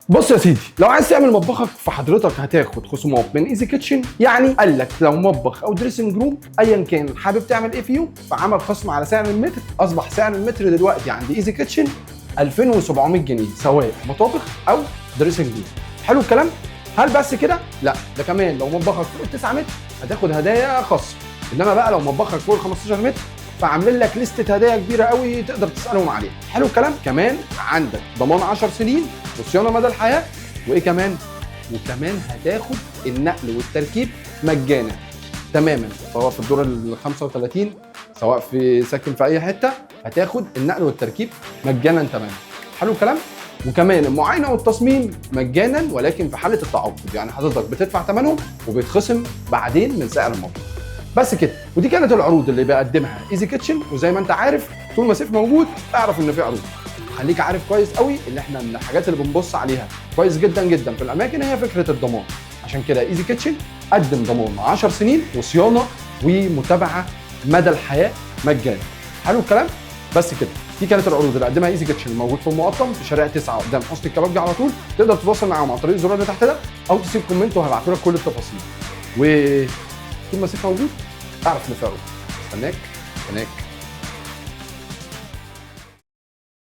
بص يا سيدي، لو عايز تعمل مطبخك فحضرتك هتاخد خصومات من Easy Kitchen. يعني قال لك لو مطبخ او dressing room ايا كان حابب تعمل ايه فيهم، فعمل خصم على سعر المتر. اصبح سعر المتر دلوقتي عند Easy Kitchen 2700 جنيه سواء مطابخ او dressing room. حلو الكلام؟ هل بس كده؟ لا، ده كمان لو مطبخك فوق ال 9 متر هتاخد هدايا خصم. انما بقى لو مطبخك فوق ال 15 متر فعاملين لك لستة هدايا كبيرة قوي تقدر تسالهم عليها. حلو الكلام؟ كمان عندك ضمان 10 سنين وصيانة مدى الحياه، وايه كمان؟ وكمان هتاخد النقل والتركيب مجانا تماما، سواء في الدور ال 35 سواء في ساكن في اي حتة، هتاخد النقل والتركيب مجانا تماما. حلو الكلام؟ وكمان المعاينة والتصميم مجانا، ولكن في حاله التعاقد، يعني حضرتك بتدفع ثمنهم وبيتخصم بعدين من سعر المطبخ. بس كده، ودي كانت العروض اللي بيقدمها Easy Kitchen. وزي ما انت عارف، طول ما سيف موجود اعرف ان في عروض. خليك عارف كويس قوي ان احنا من الحاجات اللي بنبص عليها كويس جدا جدا في الاماكن هي فكرة الضمان. عشان كده Easy Kitchen قدم ضمان 10 سنين وصيانة ومتابعة مدى الحياة مجانا. حلو الكلام؟ بس كده، دي كانت العروض اللي قدمها Easy Kitchen، الموجود في المقطم في شارع 9 قدام حسني الكبابجي على طول. تقدر تتواصل معاهم عن طريق الزرار اللي تحت ده او تسيب comment وهبعتوا لك كل التفاصيل. و طول ما سيف موجود اعرف ان في عروض. استناك هناك.